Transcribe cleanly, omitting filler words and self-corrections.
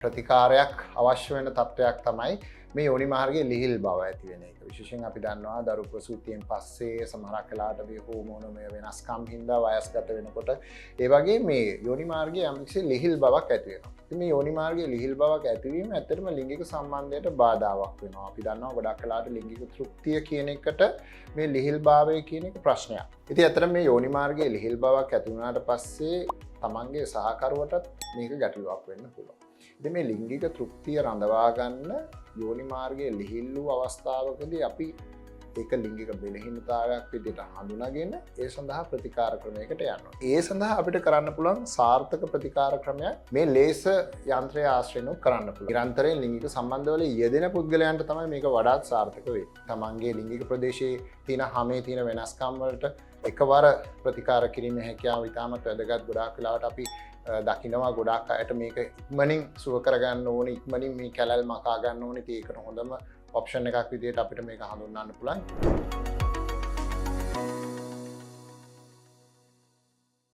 ප්‍රතිකාරයක් අවශ්‍ය වෙන තත්ත්වයක් තමයි මේ යෝනි මාර්ගයේ ලිහිල් බව ඇති වෙන එක. විශේෂයෙන් අපි දන්නවා දරු ප්‍රසූතියෙන් පස්සේ සමහරක් වෙලාවට මේ හෝමෝනමය වෙනස්කම් හින්දා වයස්ගත වෙනකොට ඒ වගේ මේ යෝනි මාර්ගයේ යම්කිසි ලිහිල් බවක් ඇති වෙනවා. ඉතින් මේ යෝනි මාර්ගයේ ලිහිල් බවක් ඇතිවීම ඇත්තටම ලිංගික සම්බන්ධයට බාධාවක් වෙනවා. අපි දන්නවා ගොඩක් වෙලාවට ලිංගික තෘප්තිය කියන එකට මේ ලිහිල් භාවය කියන එක ප්‍රශ්නයක්. ඉතින් ඇත්තටම මේ යෝනි මාර්ගයේ ලිහිල් බවක් ඇති වුණාට පස්සේ තමන්ගේ සහකරුවටත් මේක ගැටලුවක් වෙන්න පුළුවන්. ඉතින් මේ ලිංගික තෘප්තිය රඳවා ගන්න යෝනි මාර්ගයේ ලිහිල් වූ අවස්ථාවකදී අපි ඒක ලිංගික බෙලහීනතාවයක් විදිහට හඳුනාගෙන ඒ සඳහා ප්‍රතිකාර ක්‍රමයකට යනවා. ඒ සඳහා අපිට කරන්න පුළුවන් සාර්ථක ප්‍රතිකාර ක්‍රමයක් මේ ලේසර් යන්ත්‍රය ආශ්‍රයෙන්ුත් කරන්න පුළුවන්. නිරන්තරයෙන් ලිංගික සම්බන්ධවල යෙදෙන පුද්ගලයන්ට තමයි මේක වඩාත් සාර්ථක වෙන්නේ. තමන්ගේ ලිංගික ප්‍රදේශයේ තියෙන හැමේ තියෙන වෙනස්කම් වලට එකවර ප්‍රතිකාර කිරීමේ හැකියාව ඉතාමත් වැදගත්. ගොඩාක් වෙලාවට අපි දකිනවා ගොඩාක් අයට මේක ඉක්මනින් සුව කරගන්න ඕනේ, ඉක්මනින් මේ කැලල් මකා ගන්න ඕනේ. ඉතින් ඒකට හොඳම ඔප්ෂන් එකක් විදිහට අපිට මේක හඳුන්වන්න පුළුවන්.